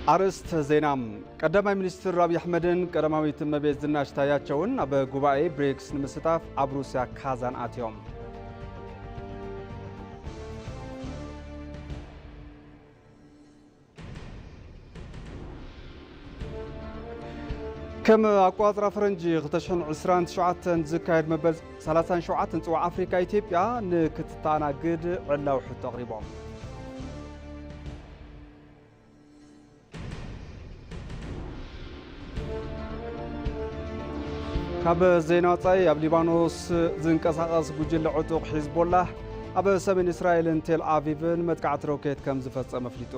ኣርእስተ ዜና። ቀዳማይ ሚኒስትር ኣብይ ኣሕመድን ቀዳማዊት እመቤት ዝናሽ ታያቸውን ኣብ ጉባኤ ብሪክስ ንምስታፍ ኣብ ሩስያ ካዛን ኣትዮም። ከም ኣቆጻጽራ ፈረንጂ ክልተ ሽሕን ዕስራን ትሽዓተን ዝካየድ መበል ሰላሳን ሸውዓተን ጽዋዕ ኣፍሪካ፣ ኢትዮጵያ ንክትተኣናግድ ዕላዊ ሕቶ ኣቕሪቦም። ካብ ዜና ወጻኢ፣ ኣብ ሊባኖስ ዝንቀሳቐስ ጉጅለ ዕጡቕ ሒዝቦላህ ኣብ ሰሜን እስራኤልን ቴል ኣቪቭን መጥቃዕቲ ሮኬት ከም ዝፈጸመ ኣፍሊጡ።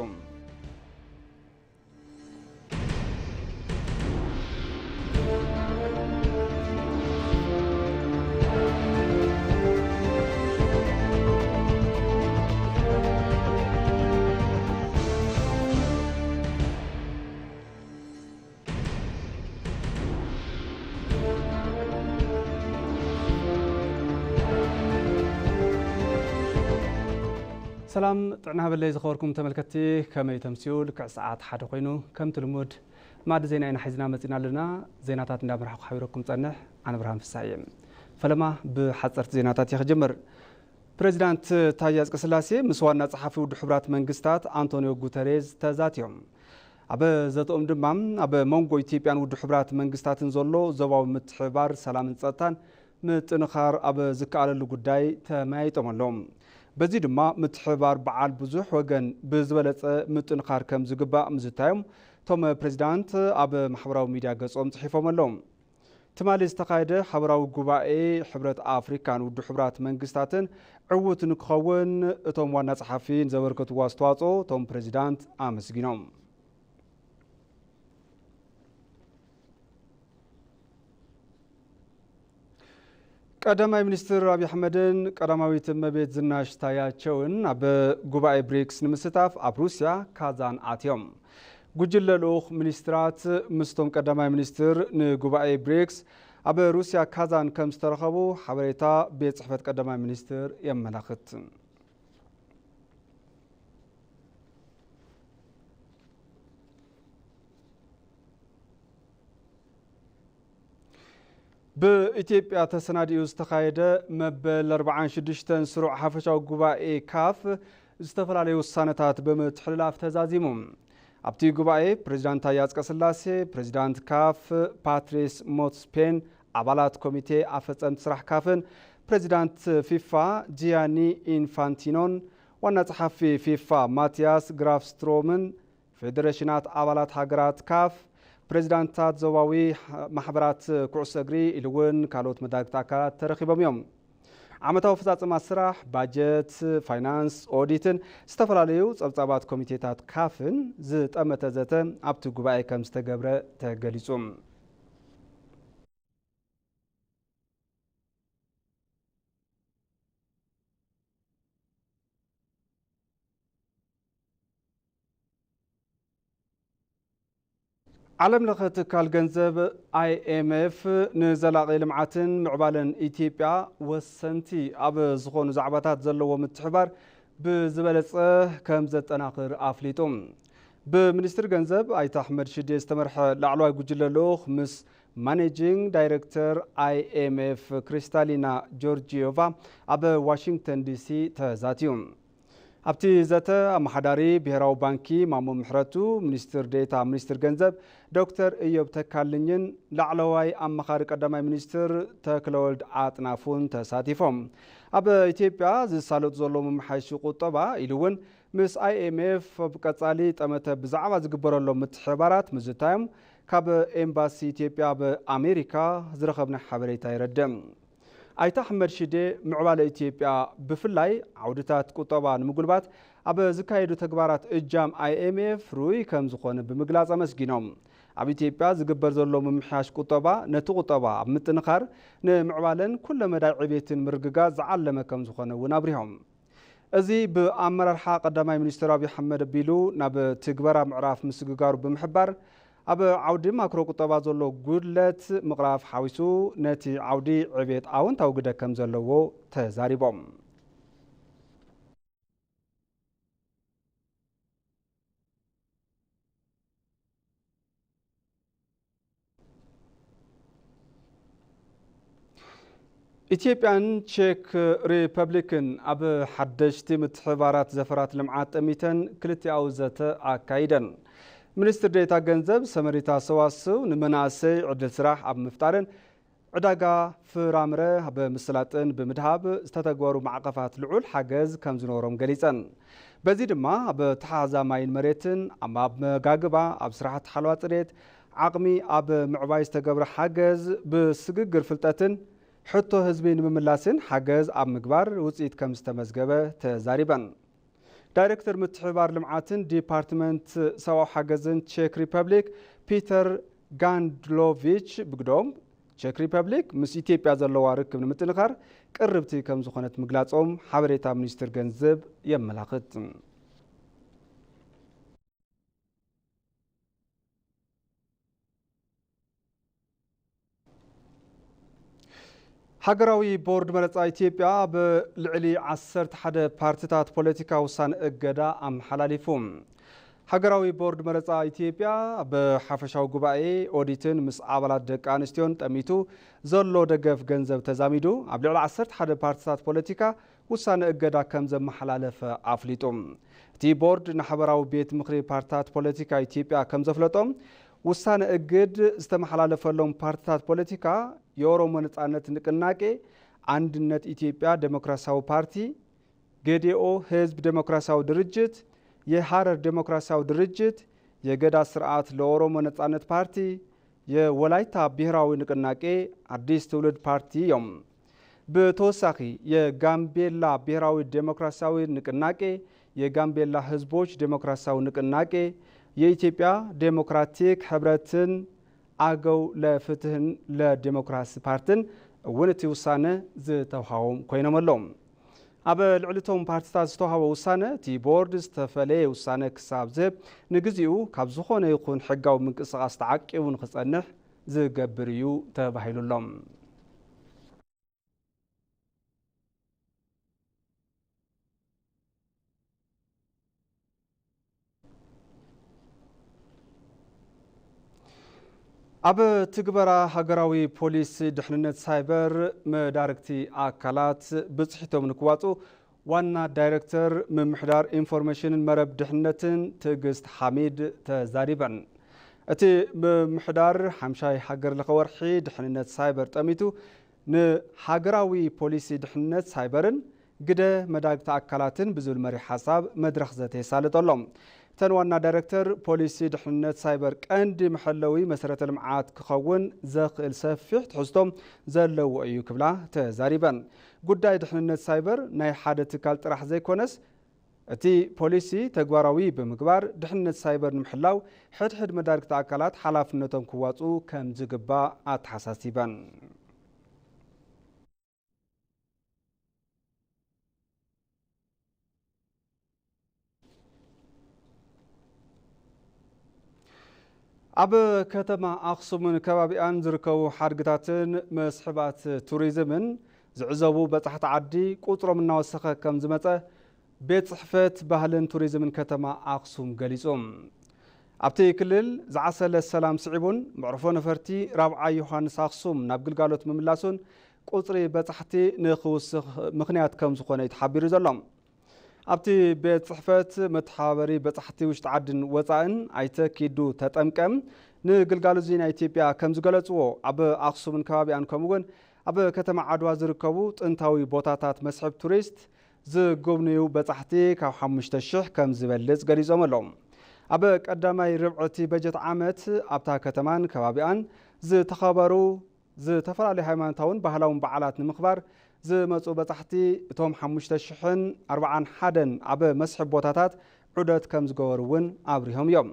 ሰላም ጥዕና ሃበለይ ዝኸበርኩም ተመልከትቲ፣ ከመይ ተምስዩ? ልክዕ ሰዓት ሓደ ኮይኑ ከምቲ ልሙድ ማዕዲ ዜና ኢና ሒዝና መጺና ኣለና። ዜናታት እንዳመርሓኹ ሓቢረኩም ጸንሕ ኣነ ብርሃን ፍስሃ እየ። ፈለማ ብሓጸርቲ ዜናታት እየ ክጅምር። ፕሬዚዳንት ታዬ ኣጽቀስላሴ ምስ ዋና ጸሓፊ ውድብ ሕቡራት መንግስታት ኣንቶኒዮ ጉተሬዝ ተዛትዮም። ኣብ ዘተኦም ድማ ኣብ መንጎ ኢትዮጵያን ውድብ ሕቡራት መንግስታትን ዘሎ ዞባዊ ምትሕብባር ሰላምን ጸጥታን ምጥንኻር ኣብ ዝከኣለሉ ጉዳይ ተመያይጦም ኣለዉ። በዚ ድማ ምትሕብባር በዓል ብዙሕ ወገን ብዝበለጸ ምጥንኻር ከም ዝግባእ ምዝታዮም እቶም ፕሬዚዳንት ኣብ ማሕበራዊ ሚድያ ገጾም ጽሒፎም ኣለዉ። ትማሊ ዝተኻየደ ሓበራዊ ጉባኤ ሕብረት ኣፍሪካን ውድብ ሕቡራት መንግስታትን ዕዉት ንክኸውን እቶም ዋና ጸሓፊ ንዘበርከትዎ ኣስተዋጽኦ እቶም ፕሬዚዳንት ኣመስጊኖም። ቀዳማይ ሚኒስትር ኣብይ ኣሕመድን ቀዳማዊት እመቤት ዝናሽ ታያቸውን ኣብ ጉባኤ ብሪክስ ንምስታፍ ኣብ ሩስያ ካዛን ኣትዮም። ጉጅለ ልኡኽ ሚኒስትራት ምስቶም ቀዳማይ ሚኒስትር ንጉባኤ ብሪክስ ኣብ ሩስያ ካዛን ከም ዝተረኸቡ ሓበሬታ ቤት ጽሕፈት ቀዳማይ ሚኒስትር የመላኽት። ብኢትዮጵያ ተሰናዲኡ ዝተኻየደ መበል ኣርባዓን ሽዱሽተን ስሩዕ ሓፈሻዊ ጉባኤ ካፍ ዝተፈላለዩ ውሳነታት ብምትሕልላፍ ተዛዚሙ። ኣብቲ ጉባኤ ፕሬዚዳንት ታዬ ኣጽቀስላሴ፣ ፕሬዚዳንት ካፍ ፓትሪስ ሞትስፔን፣ ኣባላት ኮሚቴ ኣፈጸምቲ ስራሕ ካፍን ፕሬዚዳንት ፊፋ ጂያኒ ኢንፋንቲኖን ዋና ጸሓፊ ፊፋ ማቲያስ ግራፍስትሮምን ፌደሬሽናት ኣባላት ሃገራት ካፍ፣ ፕሬዚዳንታት ዞባዊ ማሕበራት ኩዕሶ እግሪ ኢሉ እውን ካልኦት መዳርግቲ ኣካላት ተረኺቦም እዮም። ዓመታዊ ኣፈፃፅማ ስራሕ፣ ባጀት፣ ፋይናንስ፣ ኦዲትን ዝተፈላለዩ ፀብፃባት ኮሚቴታት ካፍን ዝጠመተ ዘተ ኣብቲ ጉባኤ ከም ዝተገብረ ተገሊፁ። ዓለም ለኸ ትካል ገንዘብ ኣይ ኤም ኤፍ ንዘላቒ ልምዓትን ምዕባለን ኢትዮጵያ ወሰንቲ ኣብ ዝኾኑ ዛዕባታት ዘለዎ ምትሕባር ብዝበለፀ ከም ዘጠናኽር ኣፍሊጡ። ብሚኒስትር ገንዘብ ኣይተ ኣሕመድ ሽዴ ዝተመርሐ ላዕለዋይ ጉጅለ ልኡኽ ምስ ማኔጂንግ ዳይሬክተር ኣይ ኤም ኤፍ ክሪስታሊና ጆርጂዮቫ ኣብ ዋሽንግተን ዲሲ ተዛትዩ። ኣብቲ ዘተ ኣመሓዳሪ ብሄራዊ ባንኪ ማሞ ምሕረቱ፣ ሚኒስትር ዴኤታ ሚኒስትር ገንዘብ ዶክተር እዮብ ተካልኝን ላዕለዋይ ኣማኻሪ ቀዳማይ ሚኒስትር ተክለወልድ ኣጥናፉን ተሳቲፎም። ኣብ ኢትዮጵያ ዝሳለጡ ዘለዉ ምምሓያሽ ቁጠባ ኢሉ እውን ምስ ኣይ ኤም ኤፍ ኣብ ቀጻሊ ጠመተ ብዛዕባ ዝግበረሎም ምትሕብባራት ምዝታዮም ካብ ኤምባሲ ኢትዮጵያ ኣብ ኣሜሪካ ዝረኸብና ሓበሬታ የረድእ። ኣይተ ኣሕመድ ሽዴ ምዕባለ ኢትዮጵያ ብፍላይ ዓውድታት ቁጠባ ንምጉልባት ኣብ ዝካየዱ ተግባራት እጃም ኣይ ኤም ኤፍ ርኡይ ከም ዝኾነ ብምግላፅ ኣመስጊኖም። ኣብ ኢትዮጵያ ዝግበር ዘሎ ምምሕያሽ ቁጠባ ነቲ ቁጠባ ኣብ ምጥንኻር ንምዕባለን ኩለመዳይ ዕቤትን ምርግጋፅ ዝዓለመ ከም ዝኾነ እውን ኣብሪሆም። እዚ ብኣመራርሓ ቀዳማይ ሚኒስትር ኣብይ ኣሕመድ ኣቢሉ ናብ ትግበራ ምዕራፍ ምስግጋሩ ብምሕባር፣ ኣብ ዓውዲ ማክሮ ቁጠባ ዘሎ ጉድለት ምቕራፍ ሓዊሱ ነቲ ዓውዲ ዕቤት ኣወንታዊ ግደ ከም ዘለዎ ተዛሪቦም። ኢትዮጵያን ቼክ ሪፐብሊክን ኣብ ሓደሽቲ ምትሕብባራት ዘፈራት ልምዓት ጠሚተን ክልቲኣዊ ዘተ ኣካይደን። ሚኒስትር ዴኤታ ገንዘብ ሰመሪታ ሰዋስው፣ ንመናእሰይ ዕድል ስራሕ ኣብ ምፍጣርን ዕዳጋ ፍራምረ ኣብ ምስላጥን ብምድሃብ ዝተተግበሩ ማዕቐፋት ልዑል ሓገዝ ከም ዝነበሮም ገሊፀን። በዚ ድማ ኣብ ኣተሓሕዛ ማይን መሬትን፣ ኣብ መጋግባ፣ ኣብ ስራሕቲ ሓለዋ ፅሬት፣ ዓቕሚ ኣብ ምዕባይ ዝተገብረ ሓገዝ፣ ብስግግር ፍልጠትን ሕቶ ህዝቢ ንምምላስን ሓገዝ ኣብ ምግባር ውፅኢት ከም ዝተመዝገበ ተዛሪበን። ዳይሬክተር ምትሕብባር ልምዓትን ዲፓርትመንት ሰብኣዊ ሓገዝን ቼክ ሪፐብሊክ ፒተር ጋንድሎቪች ብግዶም፣ ቼክ ሪፐብሊክ ምስ ኢትዮጵያ ዘለዋ ርክብ ንምጥንኻር ቅርብቲ ከም ዝኾነት ምግላጾም ሓበሬታ ሚኒስትር ገንዘብ የመላኽት። ሃገራዊ ቦርድ መረጻ ኢትዮጵያ ኣብ ልዕሊ ዓሰርተ ሓደ ፓርትታት ፖለቲካ ውሳነ እገዳ ኣመሓላሊፉ። ሃገራዊ ቦርድ መረጻ ኢትዮጵያ ኣብ ሓፈሻዊ ጉባኤ ኦዲትን ምስ ኣባላት ደቂ ኣንስትዮን ጠሚቱ ዘሎ ደገፍ ገንዘብ ተዛሚዱ ኣብ ልዕሊ ዓሰርተ ሓደ ፓርትታት ፖለቲካ ውሳነ እገዳ ከም ዘመሓላለፈ ኣፍሊጡ። እቲ ቦርድ ንሓበራዊ ቤት ምኽሪ ፓርትታት ፖለቲካ ኢትዮጵያ ከም ዘፍለጦ፣ ውሳነ እግድ ዝተመሓላለፈሎም ፓርትታት ፖለቲካ የኦሮሞ ነጻነት ንቅናቄ፣ አንድነት ኢትዮጵያ ዴሞክራሲያዊ ፓርቲ፣ ጌዴኦ ህዝብ ዴሞክራሲያዊ ድርጅት፣ የሐረር ዴሞክራሲያዊ ድርጅት፣ የገዳ ስርዓት ለኦሮሞ ነጻነት ፓርቲ፣ የወላይታ ብሔራዊ ንቅናቄ፣ አዲስ ትውልድ ፓርቲ እዮም። ብተወሳኺ የጋምቤላ ብሔራዊ ዴሞክራሲያዊ ንቅናቄ፣ የጋምቤላ ህዝቦች ዴሞክራሲያዊ ንቅናቄ፣ የኢትዮጵያ ዴሞክራቲክ ሕብረትን አገው ለፍትህን ለዴሞክራሲ ፓርትን እውን እቲ ውሳነ ዝተውሃቦም ኮይኖም ኣለዉ። ኣብ ልዕሊ እቶም ፓርትታት ዝተውሃቦ ውሳነ፣ እቲ ቦርድ ዝተፈለየ ውሳነ ክሳብ ዝህብ፣ ንግዚኡ ካብ ዝኾነ ይኹን ሕጋዊ ምንቅስቓስ ተዓቂቡ ንኽጸንሕ ዝገብር እዩ ተባሂሉ ኣሎ። ኣብ ትግበራ ሃገራዊ ፖሊሲ ድሕንነት ሳይበር፣ መዳርግቲ ኣካላት ብፅሒቶም ንክዋፁ ዋና ዳይሬክተር ምምሕዳር ኢንፎርሜሽንን መረብ ድሕንነትን ትዕግስት ሓሚድ ተዛሪበን። እቲ ምምሕዳር ሓምሻይ ሃገር ለኸ ወርሒ ድሕንነት ሳይበር ጠሚቱ ንሃገራዊ ፖሊሲ ድሕንነት ሳይበርን ግደ መዳግቲ ኣካላትን ብዝብል መሪሕ ሓሳብ መድረኽ ዘተ የሳልጥ ኣሎ። እተን ዋና ዳይሬክተር፣ ፖሊሲ ድሕንነት ሳይበር ቀንዲ መሐለዊ መሰረተ ልምዓት ክኸውን ዘኽእል ሰፊሕ ትሕዝቶ ዘለዎ እዩ ክብላ ተዛሪበን። ጉዳይ ድሕንነት ሳይበር ናይ ሓደ ትካል ጥራሕ ዘይኮነስ፣ እቲ ፖሊሲ ተግባራዊ ብምግባር ድሕንነት ሳይበር ንምሕላው ሕድሕድ መዳርግቲ ኣካላት ሓላፍነቶም ክዋፅኡ ከም ዝግባእ ኣተሓሳሲበን። ኣብ ከተማ ኣኽሱምን ከባቢኣን ዝርከቡ ሓድግታትን መስሕባት ቱሪዝምን ዝዕዘቡ በጻሕቲ ዓዲ ቁጽሮም እናወሰኸ ከም ዝመጸ ቤት ጽሕፈት ባህልን ቱሪዝምን ከተማ ኣኽሱም ገሊጹ። ኣብቲ ክልል ዝዓሰለ ሰላም ስዒቡን መዕርፎ ነፈርቲ ራብዓይ ዮሃንስ ኣኽሱም ናብ ግልጋሎት ምምላሱን ቁጽሪ በጻሕቲ ንኽውስኽ ምኽንያት ከም ዝኾነ እዩ ተሓቢሩ ዘሎ። ኣብቲ ቤት ጽሕፈት መተሓባበሪ በጻሕቲ ውሽጢ ዓድን ወጻእን ኣይተ ኪዱ ተጠምቀ ንግልጋሎት ዜና ኢትዮጵያ ከም ዝገለጽዎ፣ ኣብ ኣኽሱምን ከባቢኣን ከምኡ እውን ኣብ ከተማ ዓድዋ ዝርከቡ ጥንታዊ ቦታታት መስሕብ ቱሪስት ዝጉብንዩ በጻሕቲ ካብ ሓሙሽተ ሽሕ ከም ዝበልጽ ገሊጾም ኣለዉ። ኣብ ቀዳማይ ርብዒ እቲ በጀት ዓመት ኣብታ ከተማን ከባቢኣን ዝተኸበሩ ዝተፈላለዩ ሃይማኖታውን ባህላውን በዓላት ንምኽባር ዝመጹ በጻሕቲ እቶም ሓሙሽተ ሽሕን ኣርባዓን ሓደን ኣብ መስሕብ ቦታታት ዑደት ከም ዝገበሩ እውን ኣብሪሆም እዮም።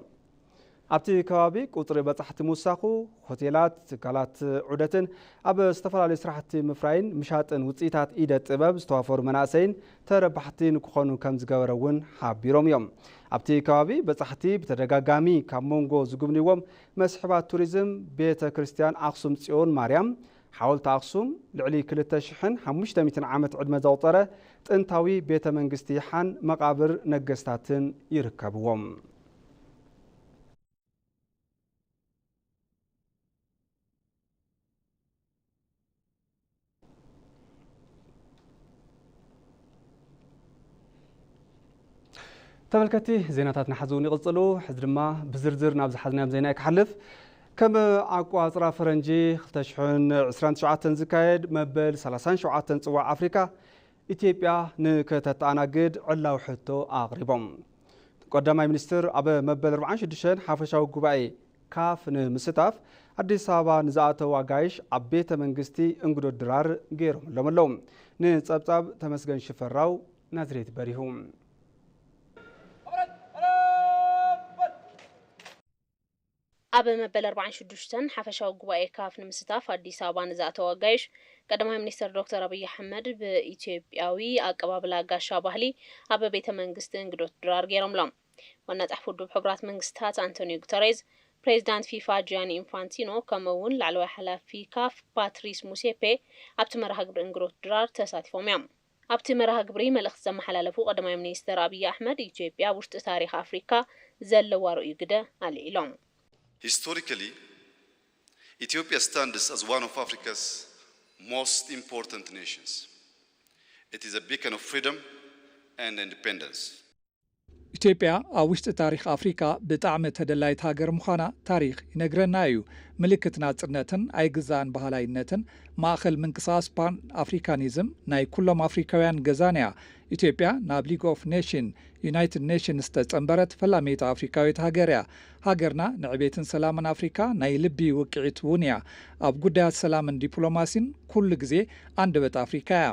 ኣብቲ ከባቢ ቁጽሪ በጻሕቲ ምውሳኹ፣ ሆቴላት፣ ትካላት ዑደትን ኣብ ዝተፈላለዩ ስራሕቲ ምፍራይን ምሻጥን ውጽኢታት ኢደ ጥበብ ዝተዋፈሩ መናእሰይን ተረባሕቲ ንክኾኑ ከም ዝገበረ እውን ሓቢሮም እዮም። ኣብቲ ከባቢ በጻሕቲ ብተደጋጋሚ ካብ መንጎ ዝጉብንዎም መስሕባት ቱሪዝም ቤተ ክርስቲያን ኣኽሱም ጽዮን ማርያም፣ ሓወልቲ ኣኽሱም፣ ልዕሊ ክልተ ሽሕን ሓሙሽተ ሚእትን ዓመት ዕድመ ዘቑጸረ ጥንታዊ ቤተ መንግስቲ ይሓን መቓብር ነገስታትን ይርከብዎም። ተመልከቲ፣ ዜናታትና ሓዚ እውን ይቕጽሉ። ሕዚ ድማ ብዝርዝር ናብ ዝሓዝናዮም ዜና ክሓልፍ። ከም ኣቋጽራ ፈረንጂ ክልተ ሽሕን ዕስራን ትሽዓተን ዝካየድ መበል ሰላሳን ሸውዓተን ጽዋዕ ኣፍሪካ ኢትዮጵያ ንከተተኣናግድ ዕላዊ ሕቶ ኣቕሪቦም። ቀዳማይ ሚኒስትር ኣብ መበል ኣርባዓን ሽዱሽተን ሓፈሻዊ ጉባኤ ካፍ ንምስታፍ ኣዲስ ኣበባ ንዝኣተው ኣጋይሽ ኣብ ቤተ መንግስቲ እንግዶ ድራር ገይሮምሎም ኣለዉ። ንጸብጻብ ተመስገን ሽፈራው፣ ናዝሬት በሪሁ። ኣብ መበል ኣርባዓን ሽዱሽተን ሓፈሻዊ ጉባኤ ካፍ ንምስታፍ ኣዲስ ኣበባ ንዝኣተው ኣጋይሽ ቀዳማይ ሚኒስትር ዶክተር ኣብይ ኣሕመድ ብኢትዮጵያዊ ኣቀባብላ ጋሻ ባህሊ ኣብ ቤተ መንግስቲ እንግዶት ድራር ገይሮምሎም። ዋና ጸሓፊ ውድብ ሕቡራት መንግስታት ኣንቶኒዮ ጉተሬዝ፣ ፕሬዚዳንት ፊፋ ጂያኒ ኢንፋንቲኖ ከምኡ እውን ላዕለዋይ ሓላፊ ካፍ ፓትሪስ ሙሴፔ ኣብቲ መርሃ ግብሪ እንግዶት ድራር ተሳቲፎም እዮም። ኣብቲ መርሃ ግብሪ መልእኽቲ ዘመሓላለፉ ቀዳማይ ሚኒስትር ኣብይ ኣሕመድ፣ ኢትዮጵያ ኣብ ውሽጢ ታሪኽ ኣፍሪካ ዘለዋ ርኡይ ግደ ኣልዒሎም። Historically, Ethiopia stands as one of Africa's most important nations. It is a beacon of freedom and independence. ኢትዮጵያ ኣብ ውሽጢ ታሪኽ ኣፍሪካ ብጣዕሚ ተደላይት ሃገር ምዃና ታሪኽ ይነግረና እዩ። ምልክት ናጽነትን ኣይግዛእን በሃላይነትን፣ ማእኸል ምንቅስቓስ ፓን ኣፍሪካኒዝም ናይ ኩሎም ኣፍሪካውያን ገዛን እያ። ኢትዮጵያ ናብ ሊግ ኦፍ ኔሽን፣ ዩናይትድ ኔሽንስ፣ ዝተጸንበረት ፈላመይቲ ኣፍሪካዊት ሃገር እያ። ሃገርና ንዕቤትን ሰላምን ኣፍሪካ ናይ ልቢ ውቅዒት እውን እያ። ኣብ ጉዳያት ሰላምን ዲፕሎማሲን ኩሉ ግዜ ኣንደበት ኣፍሪካ እያ።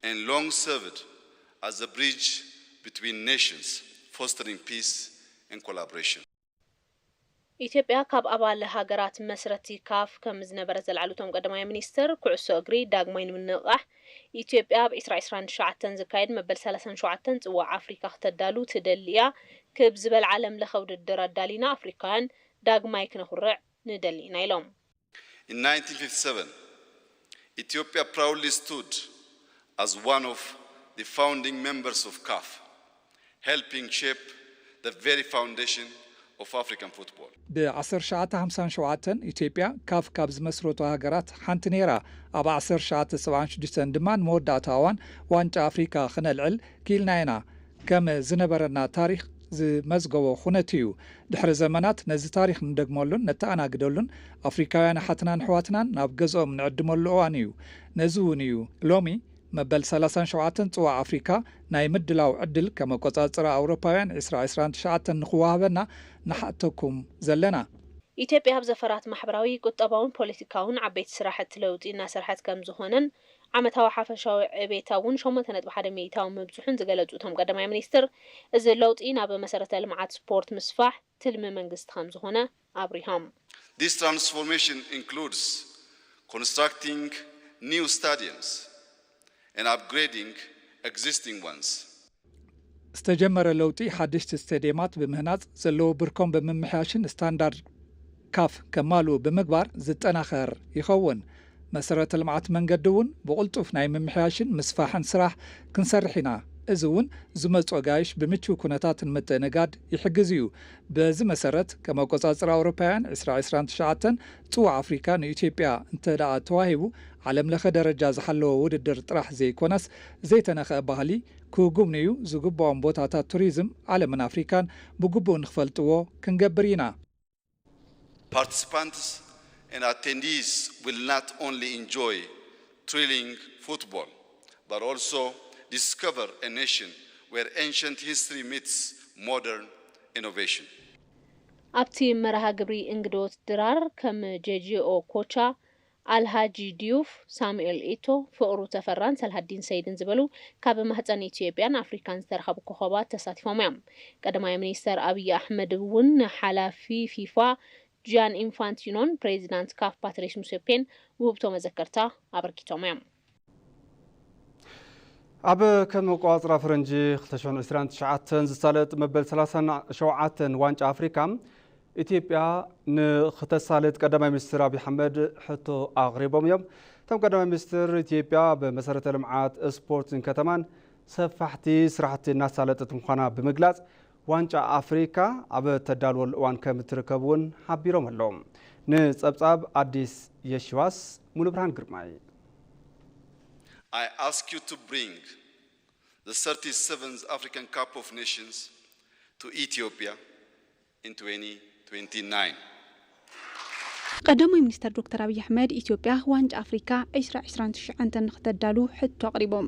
And long served as a bridge between nations, fostering peace and collaboration. ኢትዮጵያ ካብ ኣባል ሃገራት መስረቲ ካፍ ከም ዝነበረት ዘልዓሉ እቶም ቀዳማይ ሚኒስትር፣ ኩዕሶ እግሪ ዳግማይ ንምንቕቓሕ ኢትዮጵያ ኣብ ዕስራ ዕስራን ትሽዓተን ዝካየድ መበል ሰላሳን ሸውዓተን ጽዋዕ ኣፍሪካ ክተዳሉ ትደሊ እያ። ክብ ዝበል ዓለም ለኸ ውድድር ኣዳሊና ኣፍሪካውያን ዳግማይ ክነኹርዕ ንደሊ ኢና ኢሎም። In nineteen fifty-seven, Ethiopia proudly stood as one of the founding members of CAF, helping shape the very foundation of African football. ብ1957 ኢትዮጵያ ካፍ ካብ ዝመስረቱ ሃገራት ሓንቲ ነይራ። ኣብ 1976 ድማ ንመወዳእታ እዋን ዋንጫ ኣፍሪካ ክነልዕል ክኢልና ኢና። ከም ዝነበረና ታሪኽ ዝመዝገቦ ኩነት እዩ። ድሕሪ ዘመናት ነዚ ታሪኽ ንደግመሉን ነተኣናግደሉን ኣፍሪካውያን ኣሓትናን ኣሕዋትናን ናብ ገዝኦም ንዕድመሉ እዋን እዩ። ነዚ እውን እዩ ሎሚ መበል ሰላሳን ሸውዓተን ጽዋዕ ኣፍሪካ ናይ ምድላው ዕድል ከም ኣቆጻጽራ ኣውሮፓውያን ዕስራ ዕስራን ትሽዓተን ንኽወሃበና ንሓተኩም ዘለና። ኢትዮጵያ ኣብ ዘፈራት ማሕበራዊ፣ ቁጠባውን ፖለቲካውን ዓበይቲ ስራሕቲ ለውጢ እናሰርሐት ከም ዝኾነን ዓመታዊ ሓፈሻዊ ዕቤታ እውን ሸሞንተ ነጥቢ ሓደ ሚእታዊ ምብፅሑን ዝገለፁ እቶም ቀዳማይ ሚኒስትር፣ እዚ ለውጢ ናብ መሰረተ ልምዓት ስፖርት ምስፋሕ ትልሚ መንግስቲ ከም ዝኾነ ኣብሪሆም። This transformation includes constructing new stadiums and upgrading existing ones. ዝተጀመረ ለውጢ ሓደሽቲ ስቴድየማት ብምህናፅ ዘለዎ ብርኮም ብምምሕያሽን ስታንዳርድ ካፍ ከማልኡ ብምግባር ዝጠናኸር ይኸውን። መሰረተ ልምዓት መንገዲ እውን ብቕልጡፍ ናይ ምምሕያሽን ምስፋሕን ስራሕ ክንሰርሕ ኢና። እዚ እውን ዝመፁ ኣጋይሽ ብምችው ኩነታት ንምትእንጋድ ይሕግዝ እዩ። በዚ መሰረት ከም ኣቆፃፅራ ኣውሮፓውያን ዕስራ ዕስራን ትሽዓተን ፅዋዕ ኣፍሪካ ንኢትዮጵያ እንተ ደኣ ተዋሂቡ ዓለም ለኸ ደረጃ ዝሓለወ ውድድር ጥራሕ ዘይኮነስ ዘይተነኽአ ባህሊ ክጉብንዩ ዝግብኦም ቦታታት ቱሪዝም ዓለምን ኣፍሪካን ብግቡእ ንኽፈልጥዎ ክንገብር ኢና። Participants and attendees will not only enjoy thrilling football, but also discover a nation where ancient history meets modern innovation. ኣብቲ መርሃ ግብሪ እንግዶት ድራር ከም ጄጂኦ ኮቻ፣ ኣልሃጂ ዲዩፍ፣ ሳሙኤል ኢቶ፣ ፍቕሩ ተፈራን ሰልሃዲን ሰይድን ዝበሉ ካብ ማህፀን ኢትዮጵያን ኣፍሪካን ዝተረኸቡ ኮኸባት ተሳቲፎም እዮም። ቀዳማይ ሚኒስተር ኣብይ ኣሕመድ እውን ንሓላፊ ፊፋ ጂያን ኢንፋንቲኖን ፕሬዚዳንት ካፍ ፓትሪስ ሙሴፔን ውህብቶ መዘከርታ ኣበርኪቶም እዮም። ኣብ ከም ኣቆፃፅራ ፈረንጂ ክልተ ሽሕን ዕስራን ትሽዓተን ዝሳለጥ መበል ሰላሳን ሸውዓተን ዋንጫ ኣፍሪካ ኢትዮጵያ ንክተሳልጥ ቀዳማይ ሚኒስትር ኣብይ ኣሕመድ ሕቶ ኣቕሪቦም እዮም። እቶም ቀዳማይ ሚኒስትር ኢትዮጵያ ብመሰረተ ልምዓት ስፖርትን ከተማን ሰፋሕቲ ስራሕቲ እናሳለጠት ምዃና ብምግላፅ ዋንጫ ኣፍሪካ ኣብ ተዳልወሉ እዋን ከም እትርከብ እውን ሓቢሮም ኣለዉ። ንፀብፃብ ኣዲስ የሺዋስ ሙሉብርሃን ግርማይ። I ask you to bring the thirty-seventh African Cup of Nations to Ethiopia in twenty twenty-nine. ቀዳማይ ሚኒስተር ዶክተር ኣብይ ኣሕመድ፣ ኢትዮጵያ ዋንጫ ኣፍሪካ ዕስራ ዕስራን ትሽዓተን ንክተዳሉ ሕቶ ኣቕሪቦም።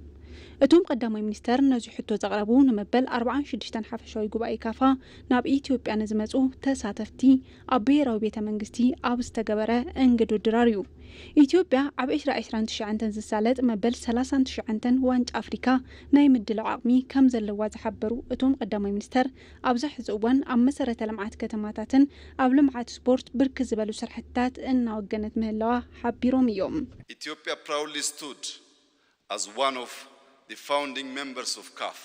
እቶም ቀዳማይ ሚኒስተር ነዚ ሕቶ ዘቕረቡ፣ ንመበል ኣርባዓን ሽዱሽተን ሓፈሻዊ ጉባኤ ካፋ ናብ ኢትዮጵያ ንዝመጹ ተሳተፍቲ ኣብ ብሄራዊ ቤተ መንግስቲ ኣብ ዝተገበረ እንግድድራር እዩ። ኢትዮጵያ ኣብ ዕስራ ዕስራን ትሽዓተን ዝሳለጥ መበል ሰላሳን ትሽዓተን ዋንጫ ኣፍሪካ ናይ ምድላው ዓቕሚ ከም ዘለዋ ዝሓበሩ እቶም ቀዳማይ ሚኒስተር፣ ኣብዚ ሕዚ እዋን ኣብ መሰረተ ልምዓት ከተማታትን ኣብ ልምዓት ስፖርት ብርክት ዝበሉ ስራሕትታት እናወገነት ምህላዋ ሓቢሮም እዮም። Ethiopia proudly stood as one of the founding members of CAF.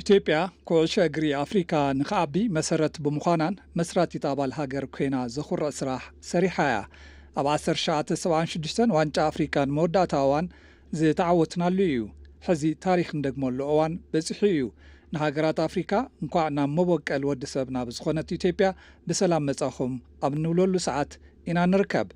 ኢትዮጵያ ኩዕሾ እግሪ ኣፍሪካ ንክዓቢ መሰረት ብምዃናን መስራቲት ኣባል ሃገር ኮይና ዘኹርዕ ስራሕ ሰሪሓ እያ። ኣብ ዓሰርተ ትሽዓተ ሰብዓን ሽዱሽተን ዋንጫ ኣፍሪካ ንመወዳእታ እዋን ዝተዓወትናሉ እዩ። ሕዚ ታሪክ እንደግመሉ እዋን በፂሑ እዩ። ንሃገራት ኣፍሪካ እንኳዕ ናብ መበቀል ወዲ ሰብ ናብ ዝኾነት ኢትዮጵያ ብሰላም መፃኹም ኣብ እንብለሉ ሰዓት ኢና ንርከብ።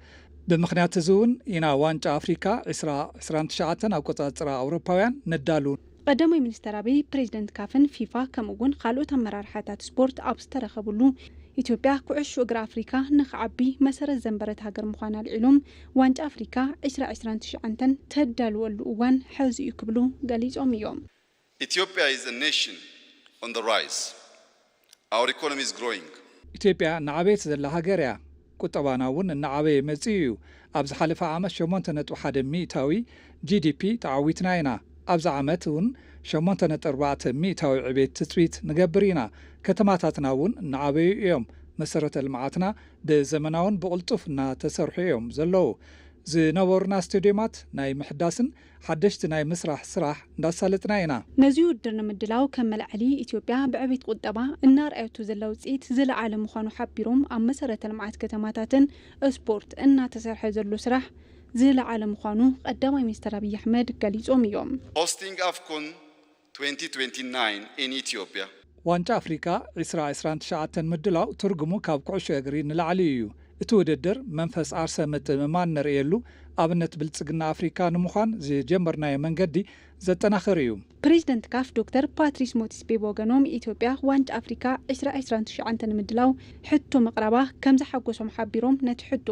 ብምኽንያት እዚ እውን ኢና ዋንጫ ኣፍሪካ ዕስራ ዕስራን ትሽዓተን ኣቆፃፅራ ኣውሮፓውያን ነዳሉ። ቀዳማይ ሚኒስተር ኣብይ፣ ፕሬዚደንት ካፍን ፊፋ ከምኡ እውን ካልኦት ኣመራርሓታት ስፖርት ኣብ ዝተረኸብሉ፣ ኢትዮጵያ ኩዕሾ እግሪ ኣፍሪካ ንክዓቢ መሰረት ዘንበረት ሃገር ምዃና ኣልዒሎም፣ ዋንጫ ኣፍሪካ ዕስራ ዕስራን ትሽዓተን ተዳልወሉ እዋን ሕዚ እዩ ክብሉ ገሊፆም እዮም። Ethiopia is a nation on the rise. Our economy is growing. ኢትዮጵያ እናዓበየት ዘላ ሃገር እያ። ቁጠባና እውን እናዓበየ መፂኡ እዩ። ኣብ ዝሓለፈ ዓመት ሸሞንተ ነጥቢ ሓደ ሚእታዊ ጂ ዲ ፒ ተዓዊትና ኢና። ኣብዚ ዓመት እውን ሸሞንተ ነጥቢ ኣርባዕተ ሚእታዊ ዕቤት ትፅቢት ንገብር ኢና። ከተማታትና እውን እናዓበዩ እዮም። መሰረተ ልምዓትና ብዘመናውን ብቕልጡፍ እናተሰርሑ እዮም ዘለዉ። ዝነበሩና ስቴድዮማት ናይ ምሕዳስን ሓደሽቲ ናይ ምስራሕ ስራሕ እንዳሳለጥና ኢና። ነዚ ውድድር ንምድላው ከም መልዐሊ ኢትዮጵያ ብዕቤት ቁጠባ እናርኣየቶ ዘላ ውፅኢት ዝለዓለ ምዃኑ ሓቢሮም፣ ኣብ መሰረተ ልምዓት ከተማታትን ስፖርት እናተሰርሐ ዘሎ ስራሕ ዝለዓለ ምዃኑ ቀዳማይ ሚኒስትር ኣብይ ኣሕመድ ገሊፆም እዮም። Hosting AFCON twenty twenty-nine in Ethiopia. ዋንጫ ኣፍሪካ ዕስራ ዕስራን ትሽዓተን ምድላው ትርጉሙ ካብ ኩዕሾ እግሪ ንላዕሊ እዩ። እቲ ውድድር መንፈስ ዓርሰ ምትእምማን ነርእየሉ ኣብነት ብልፅግና ኣፍሪካ ንምዃን ዝጀመርናዮ መንገዲ ዘጠናኽር እዩ። ፕሬዚደንት ካፍ ዶክተር ፓትሪስ ሞቲስፔ ብወገኖም፣ ኢትዮጵያ ዋንጫ ኣፍሪካ ዕስራ ዕስራን ትሽዓተን ንምድላው ሕቶ ምቕራባ ከም ዘሓጎሶም ሓቢሮም፣ ነቲ ሕቶ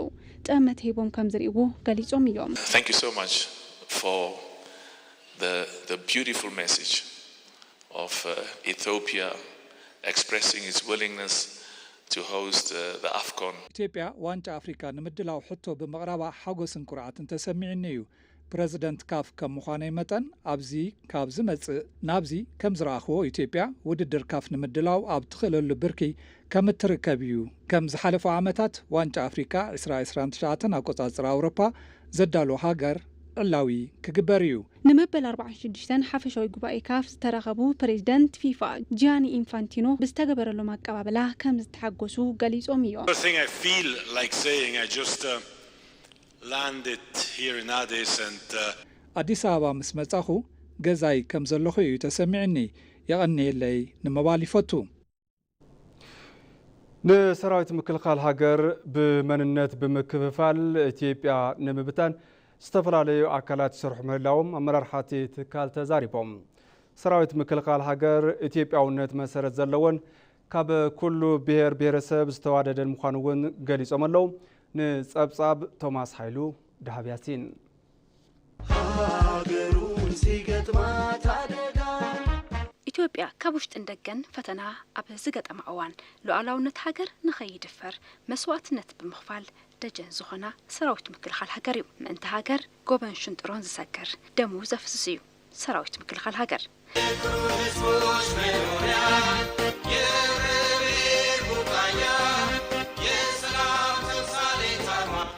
ጠመተ ሂቦም ከም ዝርእይዎ ገሊጾም እዮም። Thank you so much for the, the beautiful message of uh, Ethiopia expressing its willingness to host uh, the AFCON. ኢትዮጵያ ዋንጫ ኣፍሪካ ንምድላው ሕቶ ብምቕራባ ሓጎስን ኩርዓትን ተሰሚዑኒ እዩ። ፕረዚደንት ካፍ ከም ምዃነይ መጠን፣ ኣብዚ ካብ ዝመጽእ ናብዚ ከም ዝረኣኽዎ፣ ኢትዮጵያ ውድድር ካፍ ንምድላው ኣብ ትኽእለሉ ብርኪ ከም እትርከብ እዩ። ከም ዝሓለፉ ዓመታት ዋንጫ ኣፍሪካ ዕስራ ዕስራን ትሽዓተን ኣቆጻጽራ ኣውሮፓ ዘዳሉ ሃገር ዕላዊ ክግበር እዩ። ንመበል ኣርባዓን ሽዱሽተን ሓፈሻዊ ጉባኤ ካፍ ዝተረኸቡ ፕሬዚደንት ፊፋ ጂያኒ ኢንፋንቲኖ ብዝተገበረሎም ኣቀባብላ ከም ዝተሓጎሱ ገሊጾም እዮም። First thing I feel like saying, I just uh, landed here in Addis and uh, ኣዲስ ኣበባ ምስ መጻኹ ገዛይ ከም ዘለኹ እዩ ተሰሚዕኒ። የቐንየለይ ንምባል ይፈቱ። ንሰራዊት ምክልኻል ሃገር ብመንነት ብምክፍፋል ኢትዮጵያ ንምብታን ዝተፈላለዩ ኣካላት ይሰርሑ ምህላዎም ኣመራርሓ እቲ ትካል ተዛሪቦም። ሰራዊት ምክልኻል ሃገር ኢትዮጵያውነት መሰረት ዘለዎን ካብ ኩሉ ብሄር ብሄረሰብ ዝተዋደደን ምዃኑ እውን ገሊጾም ኣለዉ። ንጸብጻብ ቶማስ ሓይሉ ደሃብ ያሲን። ሃገሩን ሲገጥማት ኣደጋ ኢትዮጵያ ካብ ውሽጥን ደገን ፈተና ኣብ ዝገጠማ እዋን ሉዓላውነት ሃገር ንኸይድፈር መስዋእትነት ብምኽፋል ደጀን ዝኾና ሰራዊት ምክልኻል ሃገር እዩ። ምእንቲ ሃገር ጎበን ሽንጥሮን ዝሰግር ደሙ ዘፍስስ እዩ ሰራዊት ምክልኻል ሃገር።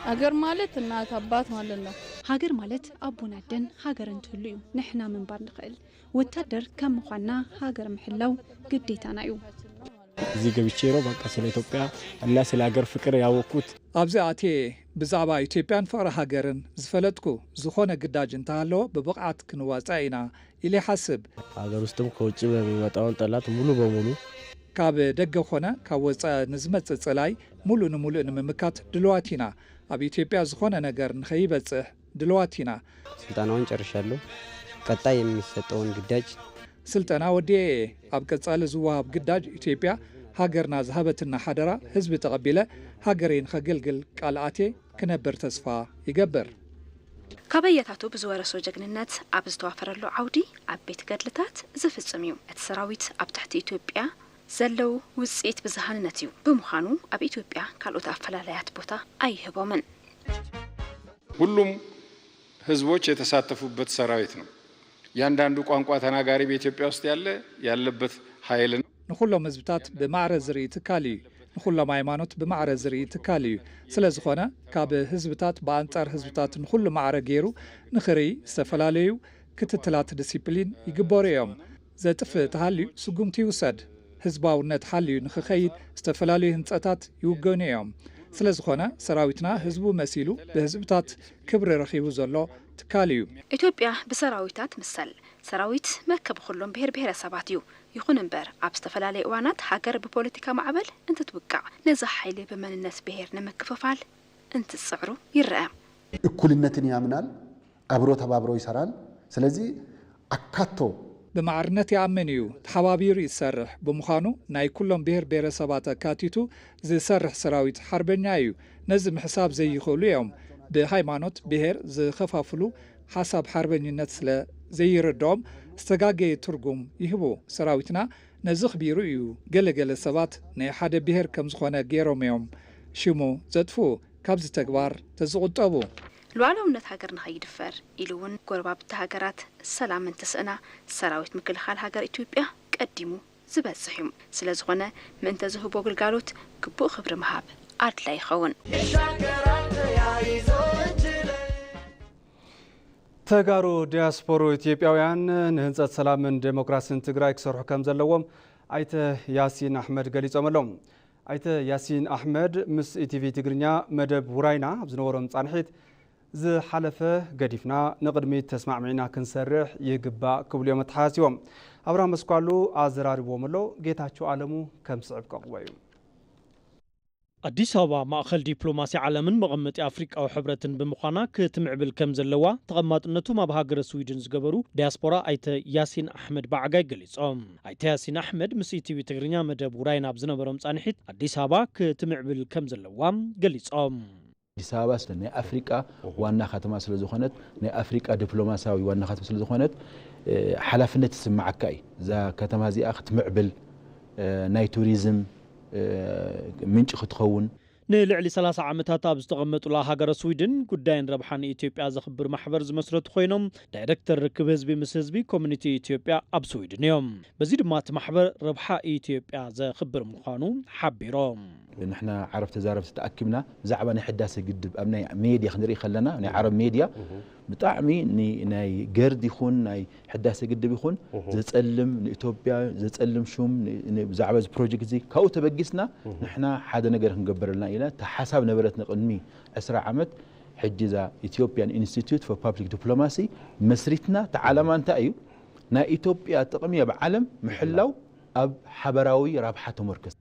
ሃገር ማለት እናት ኣባት ማለት ነው። ሃገር ማለት ኣቦን ኣደን ሃገር እንትህሉ እዩ ንሕና ምንባር ንኽእል። ወታደር ከም ምዃንና ሃገር ምሕላው ግዴታና እዩ። እዚህ ገብቼ ነው በቃ ስለ ኢትዮጵያ እና ስለ ሀገር ፍቅር ያወቅኩት። ኣብዚ ኣትየ ብዛዕባ ኢትዮጵያን ፍቕሪ ሃገርን ዝፈለጥኩ። ዝኾነ ግዳጅ እንተሃለወ ብብቕዓት ክንዋፃእ ኢና ኢለ ይሓስብ። ሀገር ውስጥም ከውጭ በሚመጣውን ጠላት ሙሉ በሙሉ ካብ ደገ ኾነ ካብ ወፃኢ ንዝመፅእ ፀላይ ሙሉእ ንሙሉእ ንምምካት ድልዋት ኢና። ኣብ ኢትዮጵያ ዝኾነ ነገር ንኸይበፅሕ ድልዋት ኢና። ስልጠናውን ጨርሻለሁ። ቀጣይ የሚሰጠውን ግዳጅ ስልጠና ወዲኤ እየ። ኣብ ቀጻሊ ዝወሃብ ግዳጅ ኢትዮጵያ ሃገርና ዝሃበትና ሓደራ ህዝቢ ተቐቢለ ሃገረይ ንኸገልግል ቃል ኣትየ ክነብር ተስፋ ይገብር። ካበየታቱ ብዝወረሶ ጀግንነት ኣብ ዝተዋፈረሉ ዓውዲ ዓበይቲ ገድልታት ዝፍጽም እዩ። እቲ ሰራዊት ኣብ ትሕቲ ኢትዮጵያ ዘለዉ ውጽኢት ብዝሃንነት እዩ። ብምዃኑ ኣብ ኢትዮጵያ ካልኦት ኣፈላላያት ቦታ ኣይህቦምን። ሁሉም ህዝቦች የተሳተፉበት ሰራዊት ነው። እያንዳንዱ ቋንቋ ተናጋሪ በኢትዮጵያ ውስጥ ያለ ያለበት ኃይል ነው። ንኹሎም ህዝብታት ብማዕረ ዝርኢ ትካል እዩ። ንኹሎም ሃይማኖት ብማዕረ ዝርኢ ትካል እዩ። ስለ ዝኾነ ካብ ህዝብታት ብኣንጻር ህዝብታት ንኹሉ ማዕረ ገይሩ ንኽርኢ ዝተፈላለዩ ክትትላት ዲሲፕሊን ይግበሩ እዮም። ዘጥፍእ ተሃልዩ ስጉምቲ ይውሰድ። ህዝባውነት ሓልዩ ንኽኸይድ ዝተፈላለዩ ህንጸታት ይውገኑ እዮም። ስለ ዝኾነ ሰራዊትና ህዝቡ መሲሉ ብህዝብታት ክብሪ ረኺቡ ዘሎ ትካል እዩ። ኢትዮጵያ ብሰራዊታ ትምሰል። ሰራዊት መከቢ ኩሎም ብሄር ብሄረሰባት እዩ። ይኹን እምበር ኣብ ዝተፈላለዩ እዋናት ሃገር ብፖለቲካ ማዕበል እንትትውቃዕ ነዚ ሓይሊ ብመንነት ብሄር ንምክፍፋል እንትጽዕሩ ይረአ። እኩልነትን ያምናል፣ አብሮ ተባብሮ ይሰራል። ስለዚህ አካቶ ብማዕርነት ይኣምን እዩ፣ ተሓባቢሩ ይሰርሕ። ብምዃኑ ናይ ኩሎም ብሄር ብሄረሰባት ኣካቲቱ ዝሰርሕ ሰራዊት ሓርበኛ እዩ። ነዚ ምሕሳብ ዘይኽእሉ እዮም። ብሃይማኖት፣ ብሄር ዝኸፋፍሉ ሓሳብ ሓርበኝነት ስለ ዘይርድኦም ዝተጋገየ ትርጉም ይህቡ። ሰራዊትና ነዚ ኣኽቢሩ እዩ። ገለ ገለ ሰባት ናይ ሓደ ብሄር ከም ዝኾነ ገይሮም እዮም ሽሙ ዘጥፍኡ። ካብዚ ተግባር ተዝቑጠቡ። ሉዓላውነት ሃገር ንኸይድፈር ኢሉ እውን ጎረባብቲ ሃገራት ሰላም እንትስእና ሰራዊት ምክልኻል ሃገር ኢትዮጵያ ቀዲሙ ዝበጽሕ እዩ። ስለ ዝኾነ ምእንተ ዝህቦ ግልጋሎት ግቡእ ክብሪ ምሃብ ኣድላይ ይኸውን። ተጋሩ ዲያስፖሩ ኢትዮጵያውያን ንህንፀት ሰላምን ዴሞክራሲን ትግራይ ክሰርሑ ከም ዘለዎም ኣይተ ያሲን ኣሕመድ ገሊፆም ኣለዉ። ኣይተ ያሲን ኣሕመድ ምስ ኢቲቪ ትግርኛ መደብ ውራይና ኣብ ዝነበሮም ፃንሒት ዝሓለፈ ገዲፍና ንቕድሚት ተስማዕሚዕና ክንሰርሕ ይግባእ ክብሉ እዮም ኣተሓሳሲቦም። ኣብርሃም መስኳሉ ኣዘራሪብዎም ኣሎ። ጌታቸው ኣለሙ ከም ዝስዕብ ከቕርቦ እዩ። ኣዲስ ኣበባ ማእኸል ዲፕሎማሲ ዓለምን መቐመጢ ኣፍሪቃዊ ሕብረትን ብምዃና ክትምዕብል ከም ዘለዋ ተቐማጥነቶም ኣብ ሃገረ ስዊድን ዝገበሩ ዲያስፖራ ኣይተ ያሲን ኣሕመድ ብዓጋይ ገሊጾም። ኣይተ ያሲን ኣሕመድ ምስ ኢቲቪ ትግርኛ መደብ ውራይን ኣብ ዝነበሮም ፃንሒት ኣዲስ ኣበባ ክትምዕብል ከም ዘለዋ ገሊጾም። ኣዲስ ኣበባ ስለ ናይ ኣፍሪቃ ዋና ከተማ ስለ ዝኾነት፣ ናይ ኣፍሪቃ ዲፕሎማሲያዊ ዋና ከተማ ስለ ዝኾነት ሓላፍነት ይስምዓካ እዩ። እዛ ከተማ እዚኣ ክትምዕብል ናይ ቱሪዝም ምንጪ ክትኸውን። ንልዕሊ ሰላሳ ዓመታት ኣብ ዝተቐመጡላ ሃገረ ስዊድን ጉዳይን ረብሓን ኢትዮጵያ ዘኽብር ማሕበር ዝመስረቱ ኮይኖም ዳይረክተር ርክብ ህዝቢ ምስ ህዝቢ ኮሚኒቲ ኢትዮጵያ ኣብ ስዊድን እዮም። በዚ ድማ እቲ ማሕበር ረብሓ ኢትዮጵያ ዘኽብር ምዃኑ ሓቢሮም። ንሕና ዓረብ ተዛረብቲ ተኣኪብና ብዛዕባ ናይ ሕዳሰ ግድብ ኣብ ናይ ሜድያ ክንርኢ ከለና ናይ ዓረብ ሜድያ ብጣዕሚ ናይ ገርድ ይኹን ናይ ሕዳሰ ግድብ ይኹን ዘጸልም ንኢትዮጵያ ዘጸልም ሹም ብዛዕባ እዚ ፕሮጀክት እዚ ካብኡ ተበጊስና ንሕና ሓደ ነገር ክንገብረልና ኢና ተሓሳብ ነበረትና ቅድሚ ዕስራ ዓመት። ሕጂ እዛ ኢትዮጵያን ኢንስቲትዩት ፎር ፓብሊክ ዲፕሎማሲ መስሪትና ተዓላማ እንታይ እዩ ናይ ኢትዮጵያ ጥቕሚ ኣብ ዓለም ምሕላው ኣብ ሓበራዊ ራብሓ ተመርኮስ።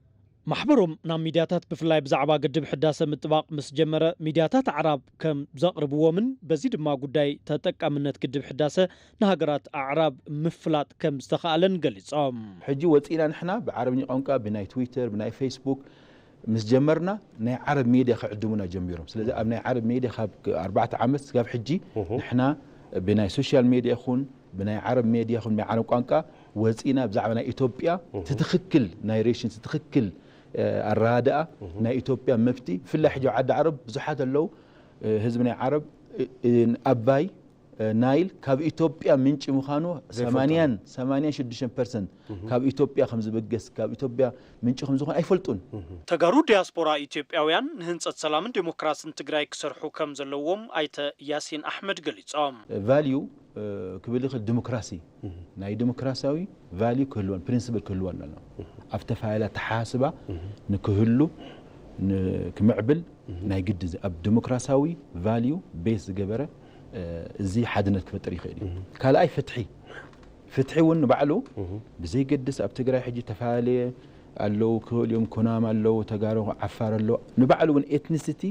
ማሕበሮም ናብ ሚድያታት ብፍላይ ብዛዕባ ግድብ ሕዳሰ ምጥባቕ ምስ ጀመረ ሚድያታት ኣዕራብ ከም ዘቕርብዎምን በዚ ድማ ጉዳይ ተጠቃምነት ግድብ ሕዳሰ ንሃገራት ኣዕራብ ምፍላጥ ከም ዝተኻእለን ገሊጾም። ሕጂ ወጺእና ንሕና ብዓረብኛ ቋንቋ ብናይ ትዊተር ብናይ ፌስቡክ ምስ ጀመርና ናይ ዓረብ ሜድያ ክዕድሙና ጀሚሮም። ስለዚ ኣብ ናይ ዓረብ ሜድያ ካብ ኣርባዕተ ዓመት ስጋብ ሕጂ ንሕና ብናይ ሶሻል ሜድያ ይኹን ብናይ ዓረብ ሜድያ ይኹን ብናይ ዓረብ ቋንቋ ወፂና ብዛዕባ ናይ ኢትዮጵያ ትትኽክል ናሬሽን ትትኽክል ኣረዳድኣ ናይ ኢትዮጵያ መብቲ ብፍላይ ሕጂ ኣብ ዓዲ ዓረብ ብዙሓት ኣለዉ ህዝቢ ናይ ዓረብ ኣባይ ናይል ካብ ኢትዮጵያ ምንጪ ምዃኑ ሰማንያን ሰማንያን ሽዱሽተን ፐርሰንት ካብ ኢትዮጵያ ከም ዝበገስ ካብ ኢትዮጵያ ምንጪ ከም ዝኾነ ኣይፈልጡን። ተጋሩ ዲያስፖራ ኢትዮጵያውያን ንህንፀት ሰላምን ዴሞክራስን ትግራይ ክሰርሑ ከም ዘለዎም ኣይተ ያሲን ኣሕመድ ገሊፆም። ቫልዩ ክብል ይኽእል ዲሞክራሲ ናይ ዲሞክራሲያዊ ቫልዩ ክህልወን ፕሪንስፕል ክህልወን ኣሎ ኣብ ተፈላለያ ተሓስባ ንክህሉ ክምዕብል ናይ ግዲ ኣብ ዲሞክራሲያዊ ቫልዩ ቤስ ዝገበረ እዚ ሓድነት ክፈጥር ይኽእል እዩ። ካልኣይ ፍትሒ ፍትሒ እውን ንባዕሉ ብዘይገድስ ኣብ ትግራይ ሕጂ ተፈላለየ ኣለዉ ክህልዮም ኮናም ኣለዉ ተጋሩ ዓፋር ኣለዉ ንባዕሉ እውን ኤትኒሲቲ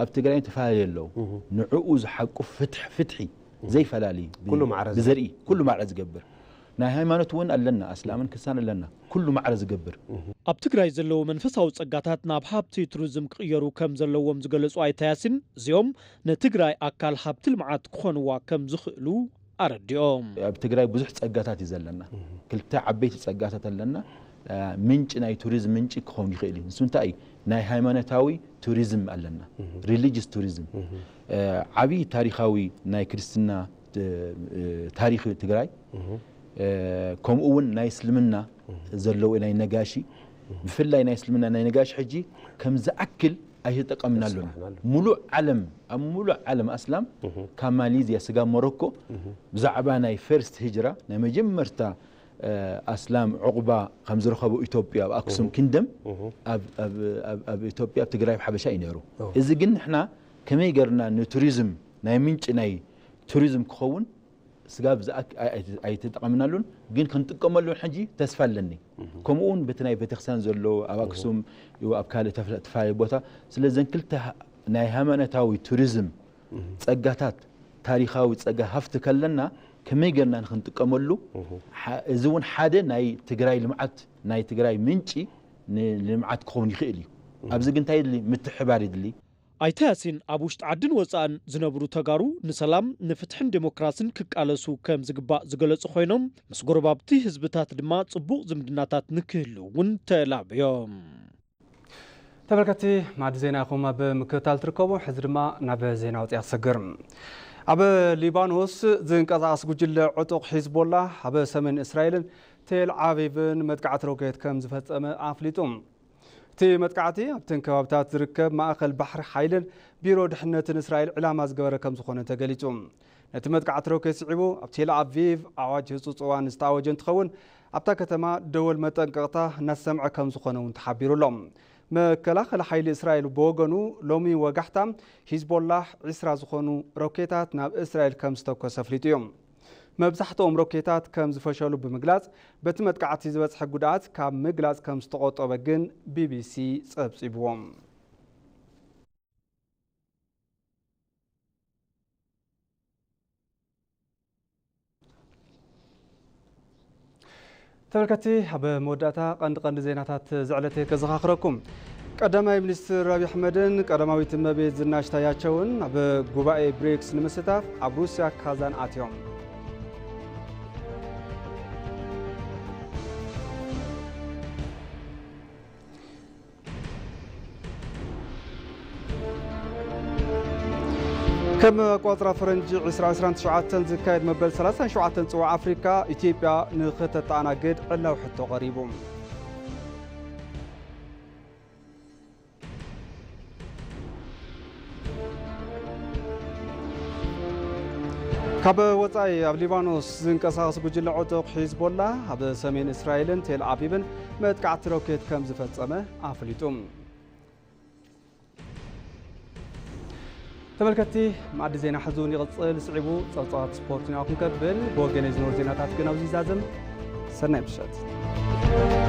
ኣብ ትግራይ ተፈላለየ ኣለዉ ንዕኡ ዝሓቁፍ ፍትሒ ፍትሒ ዘይፈላሊ ብዘርኢ ኩሉ ማዕረ ዝገብር ናይ ሃይማኖት እውን ኣለና፣ ኣስላምን ክሳን ኣለና፣ ኩሉ ማዕረ ዝገብር። ኣብ ትግራይ ዘለዉ መንፈሳዊ ጸጋታት ናብ ሃብቲ ቱሪዝም ክቕየሩ ከም ዘለዎም ዝገለጹ ኣይተ ያሲን፣ እዚኦም ንትግራይ ኣካል ሃብቲ ልምዓት ክኾንዋ ከም ዝኽእሉ ኣረዲኦም። ኣብ ትግራይ ብዙሕ ጸጋታት እዩ ዘለና። ክልተ ዓበይቲ ጸጋታት ኣለና። ምንጭ፣ ናይ ቱሪዝም ምንጭ ክኸውን ይኽእል እዩ። ንሱ እንታይ እዩ? ናይ ሃይማኖታዊ ቱሪዝም ኣለና፣ ሪሊጅስ ቱሪዝም። ዓብዪ ታሪኻዊ ናይ ክርስትና ታሪኽ ትግራይ፣ ከምኡ እውን ናይ እስልምና ዘለዉ፣ ናይ ነጋሺ፣ ብፍላይ ናይ እስልምና ናይ ነጋሺ ሕጂ ከም ዝኣክል ኣይተጠቀምናሉን። ሙሉእ ዓለም፣ ኣብ ሙሉእ ዓለም ኣስላም ካብ ማሌዝያ ስጋብ ሞሮኮ ብዛዕባ ናይ ፈርስት ሂጅራ፣ ናይ መጀመርታ ኣስላም ዕቑባ ከም ዝረኸቡ ኢትዮጵያ ኣብ ኣክሱም ኪንግደም፣ ኣብ ኢትዮጵያ፣ ኣብ ትግራይ፣ ኣብ ሓበሻ እዩ ነይሩ። እዚ ግን ንሕና ከመይ ገርና ንቱሪዝም፣ ናይ ምንጭ ናይ ቱሪዝም ክኸውን ስጋብ ኣይተጠቐምናሉን፣ ግን ክንጥቀመሉን ሕጂ ተስፋ ኣለኒ። ከምኡ እውን በቲ ናይ ቤተክርስትያን ዘሎ ኣብ ኣክሱም፣ ኣብ ካልእ ተፈላለየ ቦታ፣ ስለ ዘን ክልተ ናይ ሃይማኖታዊ ቱሪዝም ጸጋታት፣ ታሪኻዊ ጸጋ ሃፍቲ ከለና ከመይ ገርና ንክንጥቀመሉ፣ እዚ እውን ሓደ ናይ ትግራይ ልምዓት፣ ናይ ትግራይ ምንጪ ንልምዓት ክኸውን ይኽእል እዩ። ኣብዚ ግን እንታይ ይድሊ? ምትሕባር ይድሊ። ኣይተ ያሲን ኣብ ውሽጢ ዓድን ወፃእን ዝነብሩ ተጋሩ ንሰላም፣ ንፍትሕን ዴሞክራሲን ክቃለሱ ከም ዝግባእ ዝገለጹ ኮይኖም፣ ምስ ጎረባብቲ ህዝብታት ድማ ጽቡቕ ዝምድናታት ንክህሉ እውን ተላብዮም። ተመልከቲ፣ ማዕዲ ዜና ኢኹም ኣብ ምክትታል ትርከቡ። ሕዚ ድማ ናብ ዜና ወፂኣ ክሰግር። ኣብ ሊባኖስ ዝንቀሳቐስ ጉጅለ ዕጡቕ ሒዝቦላ ኣብ ሰሜን እስራኤልን ቴል ዓቪቭን መጥቃዕቲ ሮኬት ከም ዝፈጸመ ኣፍሊጡ። እቲ መጥቃዕቲ ኣብተን ከባብታት ዝርከብ ማእኸል ባሕሪ ሓይልን ቢሮ ድሕነትን እስራኤል ዕላማ ዝገበረ ከም ዝኾነ ተገሊጹ። ነቲ መጥቃዕቲ ሮኬት ስዒቡ ኣብ ቴል ኣቪቭ ኣዋጅ ህጹጽ እዋን ዝተኣወጀ እንትኸውን፣ ኣብታ ከተማ ደወል መጠንቀቕታ እናተሰምዐ ከም ዝኾነ እውን ተሓቢሩ ኣሎ። መከላኸሊ ሓይሊ እስራኤል ብወገኑ፣ ሎሚ ወጋሕታ ሂዝቦላህ ዒስራ ዝኾኑ ሮኬታት ናብ እስራኤል ከም ዝተኮሰ ኣፍሊጡ እዩ። መብዛሕትኦም ሮኬታት ከም ዝፈሸሉ ብምግላጽ፣ በቲ መጥቃዕቲ ዝበጽሐ ጉድኣት ካብ ምግላጽ ከም ዝተቖጠበ ግን ቢቢሲ ጸብጺብዎ። ተመልከትቲ፣ ኣብ መወዳእታ ቀንዲ ቀንዲ ዜናታት እዚ ዕለት ከዘኻኽረኩም። ቀዳማይ ሚኒስትር ኣብይ ኣሕመድን ቀዳማዊት እመቤት ዝናሽ ታያቸውን ኣብ ጉባኤ ብሪክስ ንምስታፍ ኣብ ሩስያ ካዛን ኣትዮም። ከም ኣቋጽራ ፈረንጂ ዕስራ ዕስራን ትሽዓተን ዝካየድ መበል ሰላሳን ሸውዓተን ጽዋዕ ኣፍሪካ፣ ኢትዮጵያ ንኽተተኣናግድ ዕላዊ ሕቶ ቀሪቡ። ካብ ወጻኢ፣ ኣብ ሊባኖስ ዝንቀሳቐስ ጉጅለ ዕጡቕ ሒዝቦላ ኣብ ሰሜን እስራኤልን ቴል ኣቪቭን መጥቃዕቲ ሮኬት ከም ዝፈጸመ ኣፍሊጡ። ተመልከትቲ፣ ማዕዲ ዜና ሕዚ እውን ይቕጽል። ስዒቡ ጸብጻባት ስፖርት ኢና ክንከብል። ብወገነይ ዝነበሩ ዜናታት ግን ኣብዚ ይዛዝም። ሰናይ ምሸት።